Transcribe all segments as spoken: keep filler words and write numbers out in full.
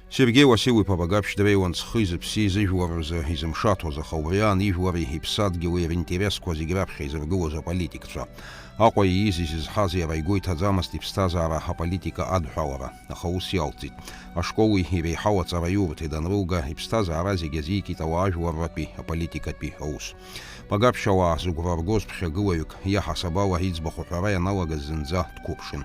Сергеи Уасил-иԥа Багаԥшь дреиуан зхи зыԥси зыжәлар рзы изымшаҭоз, аха убри аан ижәлари иԥсадгьыли ринтересқәа зегь раԥхьа изыргылоз аполитикцәа. Аҟәа ииз изызҳаз иара игәы иҭаӡамызт иԥсҭазаара аполитика адҳәалара, аха ус иалҵит. Ашколи иреиҳау аҵараиурҭеи данрылга, иԥсҭазаара зегь азикит ауаажәларратәи аполитикатәи аус. Багаԥшь ауаа зыгәра ргоз ԥхьагылаҩык, иаҳасаб ала иӡбахә аҳәара ианалагаз зынӡа дқәыԥшын.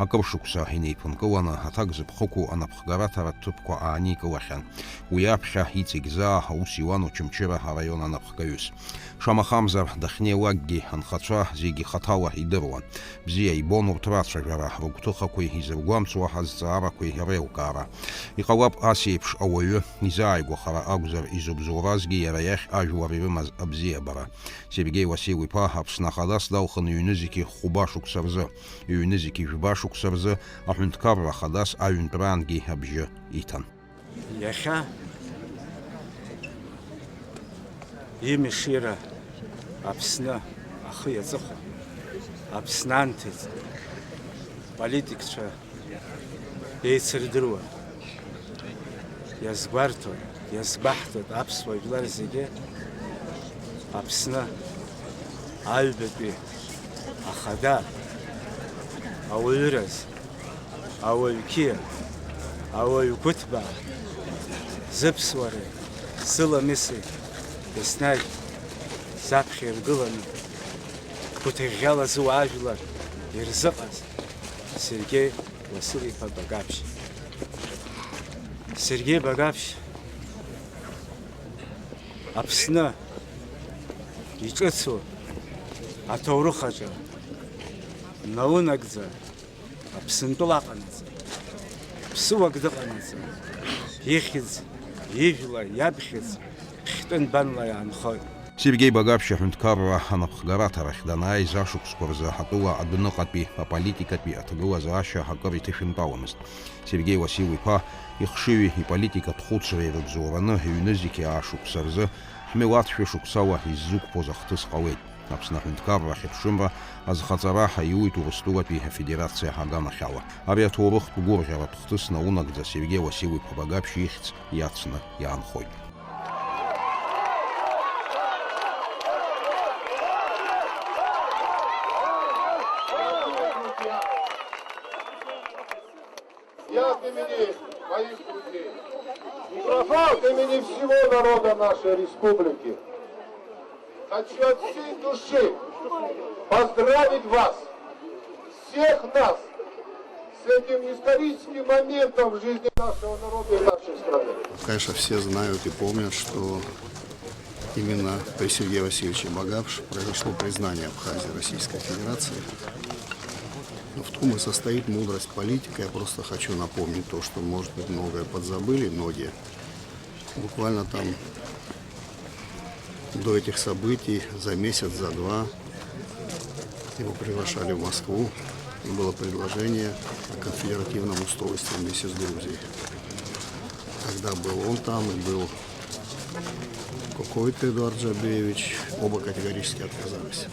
Акыр шықәса инеиԥынкыланы, аҭак зыԥхықәу анапхгараҭаратә ҭыԥқәа ааникылахьан. Уи аԥхьа иҵегь заа аус иуан Очамчыра араион анапхгаҩыс. Шамахамзар, дахьнеилакгьы анхацәа зегьы хаҭала идыруан. Бзиа ибон урҭ рацәажәара, рыгәҭыхақәеи изыргәамҵуа азҵаарақәеи реилкаара. Иҟалап, ас еиԥш ауаҩы изааигәахара акәзар, изубзоуразгьы иара иахь ажәлар ирымаз абзиабара. Сергеи Уасил-иԥа Аԥсны Ахадас далхын ҩнызқьи хәба шықәса рзы, ҩнызқьи жәба шықәса рзы аҳәынҭқарра Ахадас аҩынтәраангьы абжьы иҭан. Иахьа имешира Аԥсны ахы иаҵыхәа, Аԥсны анҭыҵ политикцәа еицырдыруа, иазгәарҭоит, иазгәаҳҭоит аԥсуа жәлар зегьы Аԥсны аҩбатәи ахада ауаҩыраз, ауаҩ қьиа, ауаҩ гәыҭбаа, зыԥсуареи зыламыси еснагь заԥхьа иргыланы, гәҭыӷьӷьала зуаажәлар ирзыҟаз Сергеи Уасил-иԥа Багаԥшь. Сергеи Багаԥшь Аԥсны иҿыцу аҭоурых аҿы наунагӡа Аԥсынтәыла аҟанаҵы, ԥсыуак дыҟанаҵы, ихьӡ, ижәла, иабхьыӡ хьтәы нбанла иаанхоит. Сергеи Багаԥшь аҳәынҭқарра анапхгараҭарахь данааиз ашықәсқәа рзы атәыла адәныҟатәи аполитикатәи аҭагылазаашьа акыр иҭышәынтәаламызт. Сергеи Уасил-иԥа ихшыҩи иполитикатә хәыцреи рыбзоураны ҩнызқьи аа шықәса рзы ҳмилаҭ шәышықәсала иззықәԥоз ахҭыс ҟалеит. Аԥсны аҳәынҭқарра ахьыԥшымра азхаҵара ҳаиуит Урыстәылатәи Афедерациа аганахьала. Ари аҭоурыхтә гәырӷьаратә хҭыс наунагӡа Сергеи Уасил-иԥа Багаԥшь ихьӡ иацны иаанхоит. Я от имени моих друзей, микрофон, от имени всего народа нашей республики хочу от всей души поздравить вас, всех нас, с этим историческим моментом в жизни нашего народа и нашей страны. Конечно, все знают и помнят, что именно при Сергее Васильевиче Багапше произошло признание Абхазии Российской Федерацией. Но в том и состоит мудрость политика. Я просто хочу напомнить то, что, может быть, многое подзабыли многие. Буквально там до этих событий, за месяц, за два, его приглашали в Москву, и было предложение о конфедеративном устройстве вместе с Грузией. Тогда был он там, и был Кокойты Эдуард Джабеевич, оба категорически отказались.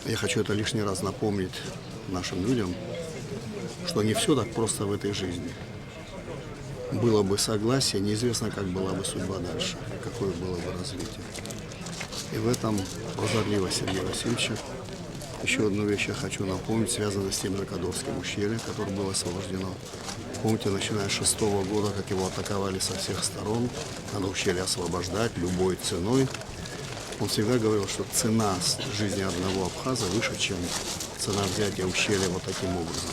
Я хочу это лишний раз напомнить нашим людям, что не все так просто в этой жизни. Было бы согласие, неизвестно, как была бы судьба дальше, какое было бы развитие. И в этом прозорливость Сергея Васильевича. Еще одну вещь я хочу напомнить, связанную с тем же Кадовским ущельем, которое было освобождено. Помните, начиная с шестого года, как его атаковали со всех сторон, надо ущелье освобождать любой ценой. Он всегда говорил, что цена с-, жизни одного абхаза выше, чем цена взятия ущелья вот таким образом.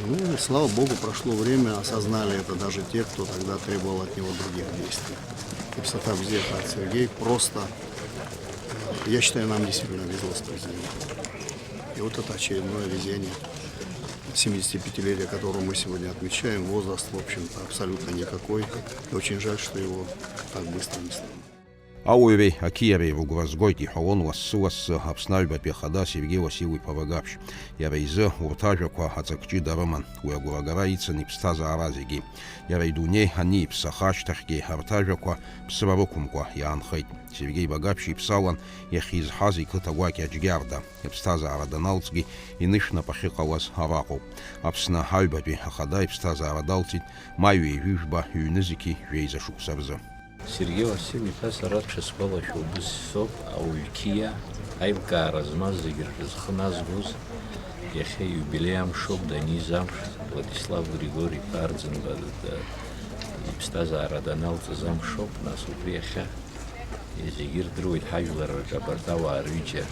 Ну, и слава богу, прошло время, осознали это даже те, кто тогда требовал от него других действий. И простота взгляда от Сергея просто, я считаю, нам действительно везло с президентом. И вот это очередное везение, семидесятипятилетие которого мы сегодня отмечаем, возраст, в общем-то, абсолютно никакой. И очень жаль, что его так быстро не стало. Ауаҩреи ақьиареи рыгәра згоит, иҳәалон лассы-лассы Аԥсны аҩбатәи ахада Сергеи Васил-иԥа Вагаԥшь. Иара изы урҭ ажәақәа аҵак ҷыда рыман. Уи агәрагара ицын иԥсҭазаара зегьы. Иара идунеи аниԥсаха ашьҭахьгьы арҭ ажәақәа ԥсра рықәымкәа иаанхеит. Сергеи Вагаԥшь иԥсалан иахьизҳаз иқыҭа гәакьа Џьгьарда. Иԥсҭазаара даналҵгьы инышәнапы ахьыҟалаз араҟоуп. Аԥсны аҩбатәи ахада иԥсҭазаара далҵит маи ҩажәи жәба ҩнызқьи жәеиза шықәса рзы. Сергеи Васил-иԥа сара ҽысгәалашәо убыс соуп, ауаҩ қьиа, аилкаара змаз зегьы рҿы зхы назгоз, иахьа иубилеи амшоуп, даниз амш, Владислав Григори-иԥа Арӡынба д-, иԥсҭазаара даналҵыз амшоуп, нас убри иахьа зегьы ирдыруеит ҳажәлар рҿы абарҭ ауаа рҩыџьа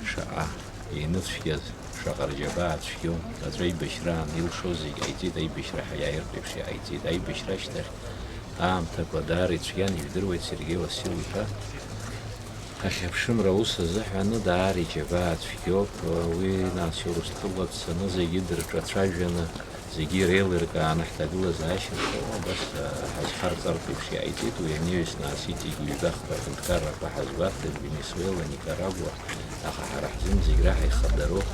шаҟа еиныцәгьаз, шаҟа рџьабаа цәгьоу, аӡәы аибашьраан илшоз зегь ҟаиҵеит, аибашьра ҳәа иааиртә еиԥш иҟаиҵеит. Аибашьра ашьҭахь аамҭақәа даара ицәгьан, ижәдыруеит Сергеи Васил-иԥа. Ҳахьыԥшымра аус азыҳәаны даара иџьабаа цәгьоуп. Уи нас Урыстәыла дцаны зегьы дырҿацәажәаны, зегьы иреилыркааны ҳҭагылазаашьа шоуа, абас, а, ҳазхарҵартә еиԥш иҟаиҵеит. Уи анаҩс нас иҵегь ҩбахԥа аҳәынҭқаррақәа ҳазгәарҭеит, Венесуела, Никарагуа, аха ҳара ҳзын зегь раҳа ихадароуп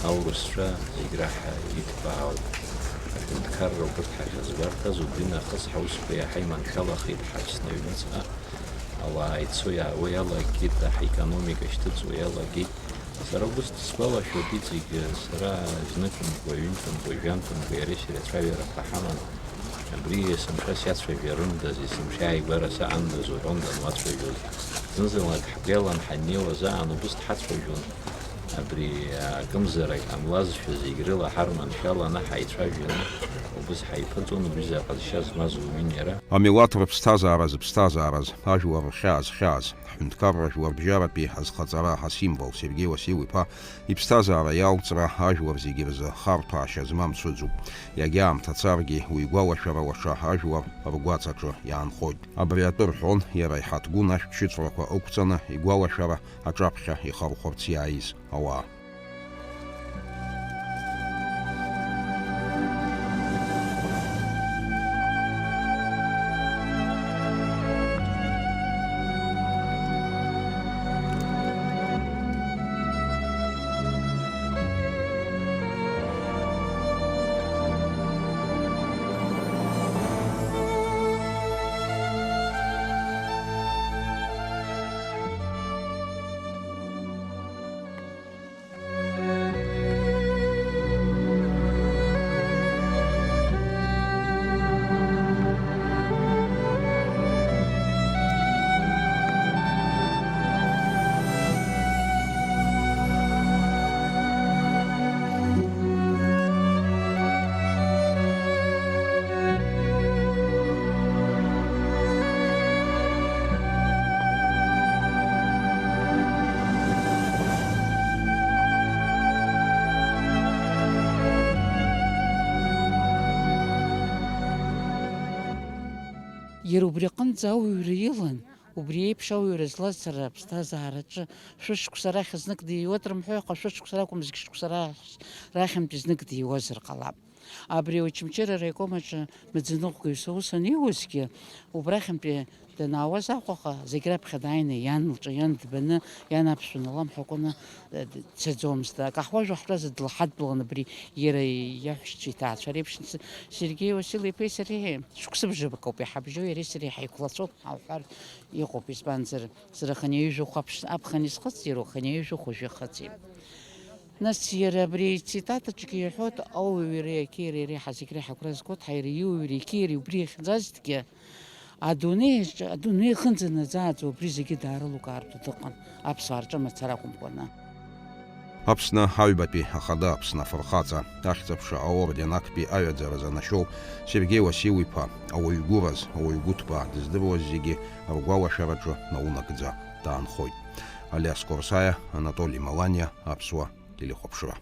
аурысцәа, зегь раҳа иҭбаау аҳәынҭқарра убырҭ ҳахьазгәарҭаз, убри нахыс ҳаусқәа иаҳа иманшәалахеит ҳаԥсны аҩныҵҟа. Ауаа ицо-иаауа иалагеит, ҳаекономика шьҭыҵуа иалагеит. Сара убыс дысгәалашәоит иҵегь, сара знык-мкәа, ҩынтә-мкәа, жәантә-мкәа иареи сареи ацәажәарақәа ҳаман. Абри есымша сиацәажәарындаз, есымша ааигәара саандаз уҳәон дануацәажәоз. Зынзынлак ҳгәы иалан ҳаннеиуаз аан убыс дҳацәажәон. Абри акымзарак ҟамлазшәа зегь рыла ҳарманшәаланы ҳаицәажәаны убыс ҳаиԥыҵуан, убри заҟа зшьа змаз уаҩын иара. Амилаҭ рыԥсҭазаара зыԥсҭазаараз, ажәлар рхьаа зхьааз, ҳҳәынҭқарра жәларбжьаратәи азхаҵара асимвол Сергеи Васил-иԥа иԥсҭазаара иалҵра ажәлар зегьы рзы харҭәаашьа змам цәыӡуп. Иагьа аамҭа царгьы уи игәалашәара лаша ажәлар ргәаҵаҿы иаанхоит. Абри атәы рҳәон иара иҳаҭгәын ашәҭшьыҵәрақәа ықәҵаны игәалашәара аҿаԥхьа ихархәарц иааиз ауаа. Иара убри аҟынӡа ауаҩра илан, убри еиԥш ауаҩра злаз сара аԥсҭазаараҿы шәышықәса рахь знык диуеит рымҳәои, аха шәышықәса ракәым, зқьышықәса рахь, рахьынтәи знык диуазар ҟалап. Абри Очамчыра араиком аҿы маӡаныҟәгаҩыс аус аниуазгьы, убрахьынтәи данаауаз Аҟәаҟа, зегь раԥхьа дааины иан лҿы, иан дбаны, иан аԥшәма ламҳәакәаны, э, дцаӡомызт. Акаҳуажә аҳәразы длаҳадтәалан абри иара иаҳәшьцәа иҭаацәа реиԥш. Сергеи Васил-иԥеи сареи шықәсыбжак ауп иҳабжьоу, иареи сареи ҳаиқәлацәоуп ҳәа уҳәар иҟоуп, избанзар, сара хынҩажәи жәохә аԥш-, аԥхын исхыҵит, иара хынҩажәи жәохә уажәы ихыҵит. Нас иара абри ицитатаҿгьы иҳәоит, ауаҩреи ақьиареи реиҳа зегь реиҳа агәра згоит, ҳаи иара иуаҩреи ақьиареи убри иахьӡазҭгьы, адунеи аҿы, адунеи ихынӡанаӡааӡо убри зегьы даарылукаартә дыҟан, аԥсуаа рҿы мацара акәымкәаны. Аԥсны аҩбатәи ахада, Аԥсны афырхаҵа, Ахьӡ-аԥша аорден актәи аҩаӡара занашьоу Сергеи Васил-иԥа, ауаҩ гәыраз, ауаҩ гәыҭбаа дыздыруаз зегьы ргәалашәараҿы наунагӡа даанхоит. Алиас Корсаиа, Анатоли Маланиа, Аԥсуа телехәаԥшра.